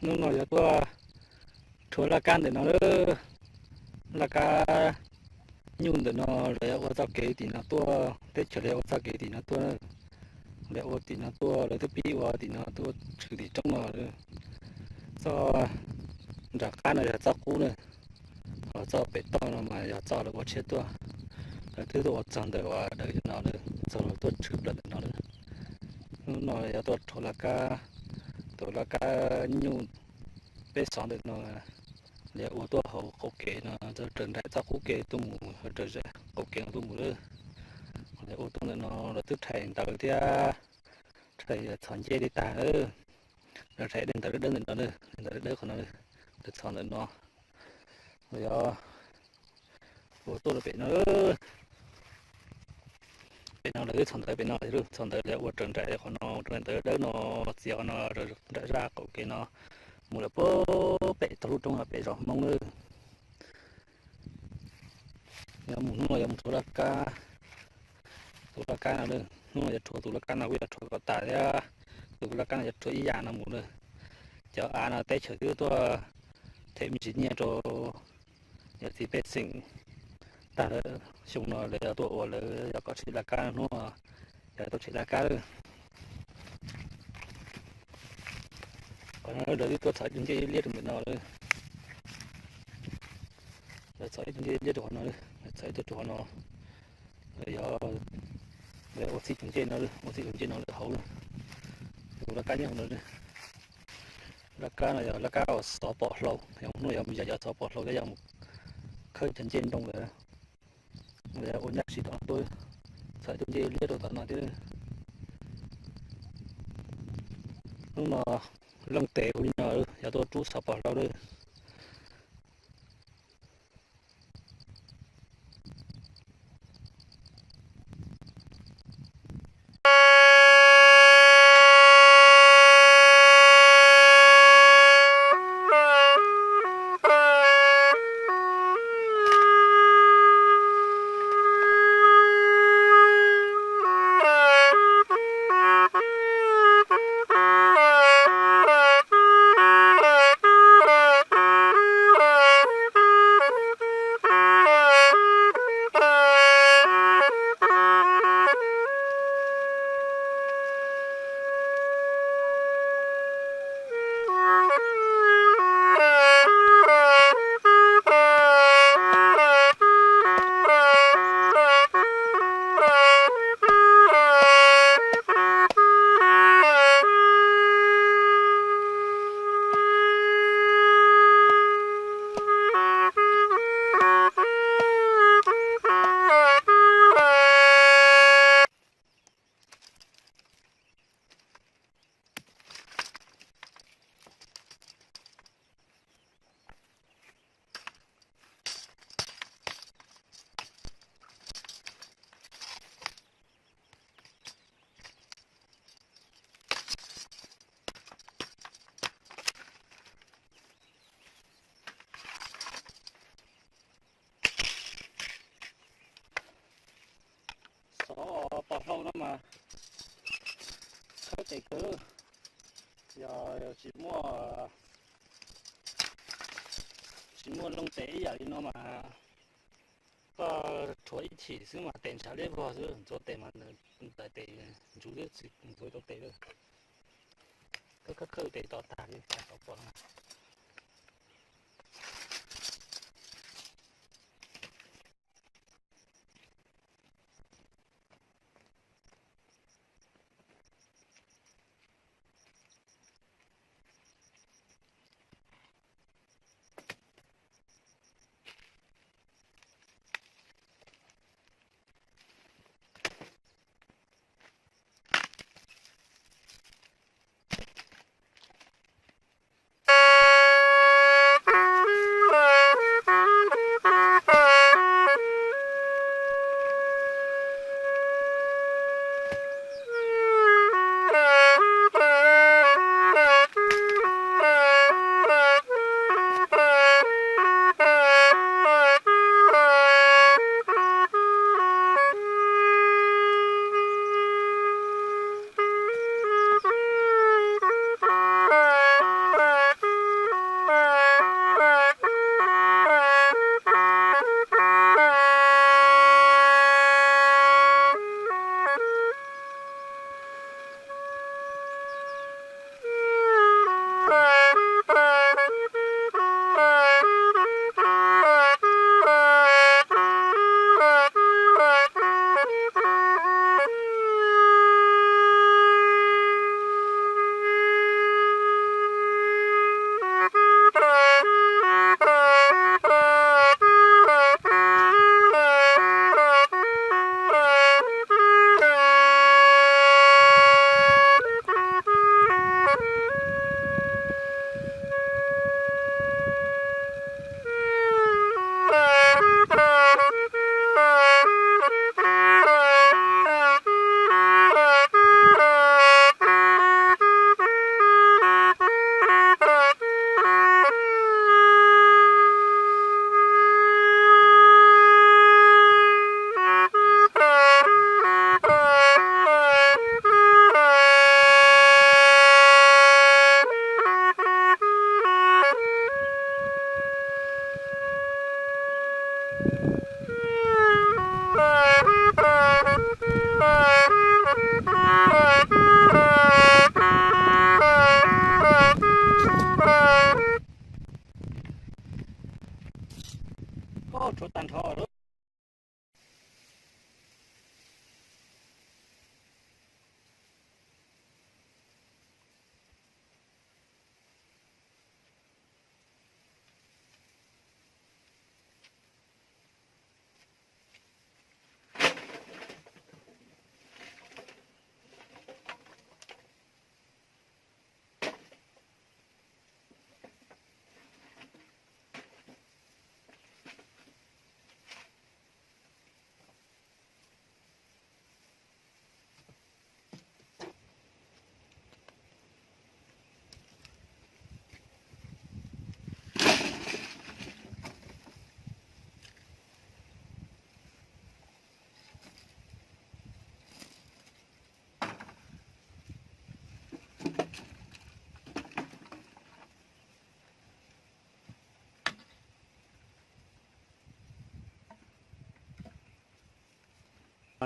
Hnub no yog tuaj rhuav laj kab ntawm no, laj kab nyuj ntawm no, lawv yuav ua txoj kev tim no tuaj, teb chaws lawv yuav ua txoj kev tim no tuaj. Lawv ua tim no tuaj, lawv twb pib ua tim no tuaj tshwm tim roob no. Txoj nram qab no yog txoj qub na, ho txoj pem toj no mas yog txoj lawv ua tshiab tuaj. Lawv twb tuaj ua txog ntawm uas dawm no, txog tuaj tshwm plaws ntawm no. Hnub no yog tuaj rhuav laj kab, rhuav laj kab nyuj peb xov ntawm no, lawv ua tuaj hauv qaum kev no, raws nraim txoj qub kev tuaj mus, raws qaum kev no tuaj mus lawm. Lawv ua tuaj ntawm no, lawv twb rhais ntawv thiab rhais txhos ncej li tag lawm. Lawv rhais daim ntawv dawb dawb ntawm no, daim ntawv dawb dawb qhov no, lawv txhos ntawm no. Lawv yuav ua tuaj rau pem no. Pem no lawv twb txhos ntawv pem no, txhos ntawv lawv ua raws nraim qhov no, raws nraim ntawv dawb no, txiav qhov no, nram zaj qaum kev no mus lawm puag pem tog lub roob pem zos Hmoob lawm. Yuav mus hnub no yuav mus rhuav laj kab, rhuav laj kab no lawm. Hnub no yuav rhuav tus laj kab no kuj yuav rhuav kom tas thiab, tus laj kab no yuav rhuav ib yam no mus lawm. Cov av no teb chaws twb tuaj them me ntsis nyiaj rau yawm txiv pej xeem tag lawm, xyoo no lawv yuav tuaj ua, lawv yuav kom tshem laj kab, hnub no yog tuaj tshem laj kab lawm. Qhov no lawv twb tuaj txhos ib tug ncej liab rau ntawm no lawm. Lawv txhos ib tug ncej liab rau qhov no, lawv txhos ib tug rau qhov no. Lawv yuav, lawv ua txhij tus ncej no, ua txhij tus ncej no lawm hauv lawm. Tus laj kab nyob hauv no. Laj kab no yog laj kab uas xov pom hlau, yog hnub no yog mus yos cov xov pom hlau thiab yog mus khawb cov ncej nroo ntawd. Ua ncaj sim rau no tuaj, txhos ib tug ncej liab rau tom no thiab. Hnub no looj tes ua li no, yog tuaj rub xov pom hlau lawm. Xov pom hlau no mas khawb tes kawg, yog tsis muaj, tsis muaj looj tes ib yam li no mas koj rhuav ib chim xwb mas tes ntshav liab vog xwb, ntxuav tes mas ntawm tes ntsuv xwb, tsis ntxuav tau tes li. Khawb khawb tes to tag li xov pom no. Tshuav tag nrho lawm.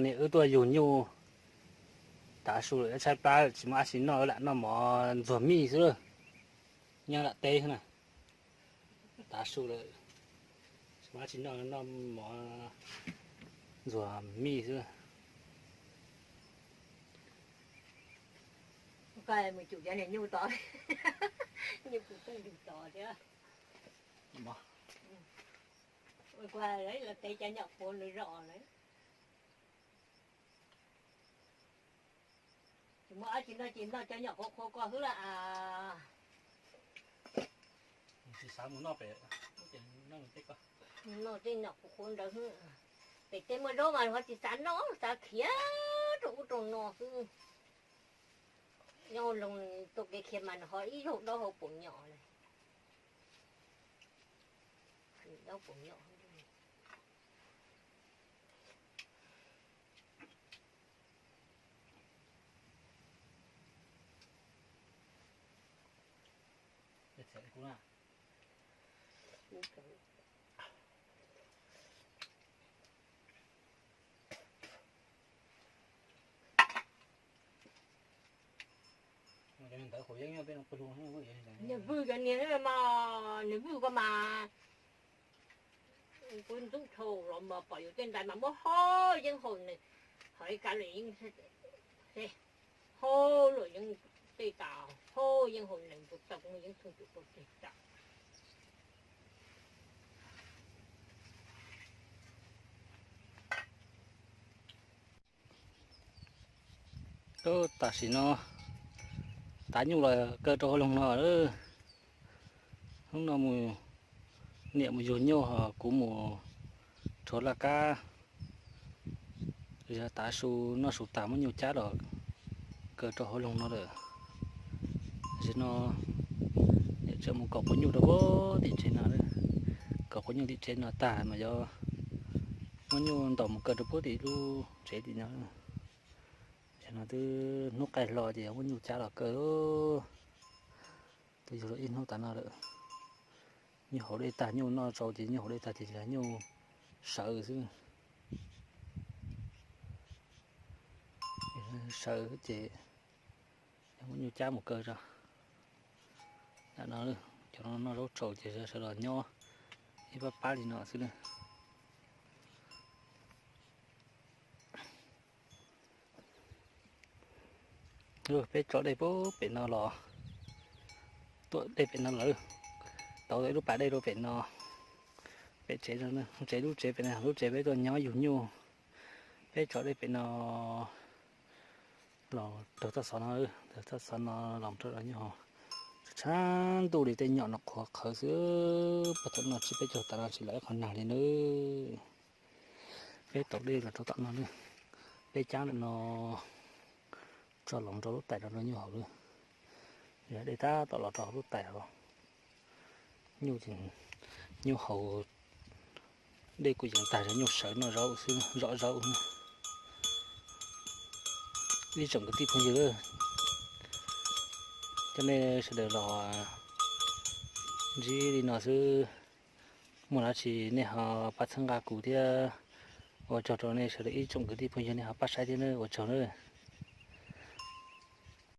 Niam wb tuaj yug nyuj, tav su lawm tshaib plab tsis muaj dab tsi noj, wb lam noj mov ntxuag mij xwb. Nyob nram teb xwb na, tav su lawm tsis muaj dab tsi noj, noj mov ntxuag mij xwb. Mus cum cov niag nyuj tod, nyuj kuv tuaj ntug tod thiab. Ua kua los tev cov nyom qhuav nws zom lawm. Tsis muaj dab tsi noj ces noj cov nyom qhuav qhuav ko xwb lawm as. Tsis xav mus noj pem, noj tej nyom qhuav qhuav ntawd xwb. Pem tej muaj zaub mas ho tsis xav noj, xav khiav rau ub rau no xwb. Nyob hauv loog tuaj kev khiav mas nws ho ib zaug dob hauv paus nyom lawm. Dob paus nyom. Niag vwj cov niag mas, niag vwj ko mas, kuv ntxub dhau los mas pom yus tej ntais mas muab hau yeeb hau nees, hau ib kab lawm yeej, hau lawm yeej tej tas, hau yeeb hau nees tus tau kuv yeeb thooj tus tau tej tas. Tam sim no tav nyuj los kaw rau hauv loog no. Hnub no mus, niam mus yug nyuj ho kuv mus rhuav laj kab. Yog tav su noj su tag muab nyuj cab los kaw rau hauv loog no lawm. Tam sim no niam tseem mus kom quav nyuj rau puag tim tsev no, kom quav nyuj tim tsev no tag mas yuav muab nyuj ntaus mus kaw rau puag tim lub tsev tim no. Tam sim no twb hnub qaij hlo ces muab nyuj cab los kaw. Twb yug los ib hnub tas no lawm. Nyuj haus dej tag, nyuj noj tsau ces nyuj haus dej tag ces nyuj sawv xwb. Sawv ces muab nyuj cab mus kaw tso. No, cov no noj zaub tsaus ces sawv los nyob ib pab pab li no xwb na. Peb tso dej pem no los, tuaj dej pem no lawm, tau ib lub pas dej rau pem no, pem tsev, tsev lub tsev pem no, lub tsev peb tuaj nyob yug nyuj. Peb tso dej pem no los raug toj xov no, raug toj xov no los rau nyuj haus. Tshav ntuj li tej nyom no qhuav qhawv xwb, peb tom no tsis, peb caug tas no tsis lawv ib qho nag li nawb. Peb tau dej los rau tom no nawb, peb cab ntawm no tso los rau lub tais no rau nyuj haus nawb. Dej tab tom los rau hauv lub tais os. Nyuj, nyuj haus dej kuj yees tag, nyuj sawv noj zaub xwb, zom zaub. Ib tsoom kwv tij phooj ywg, coj nej sawv daws los ntsib li no xwb. Muaj dab tsi nej ho pab txhawb nqa kuv thiab. Ua tsaug rau nej sawv daws ib tsoom kwv tij phooj ywg nej ho pab saib thiab nawb, ua tsaug nawb.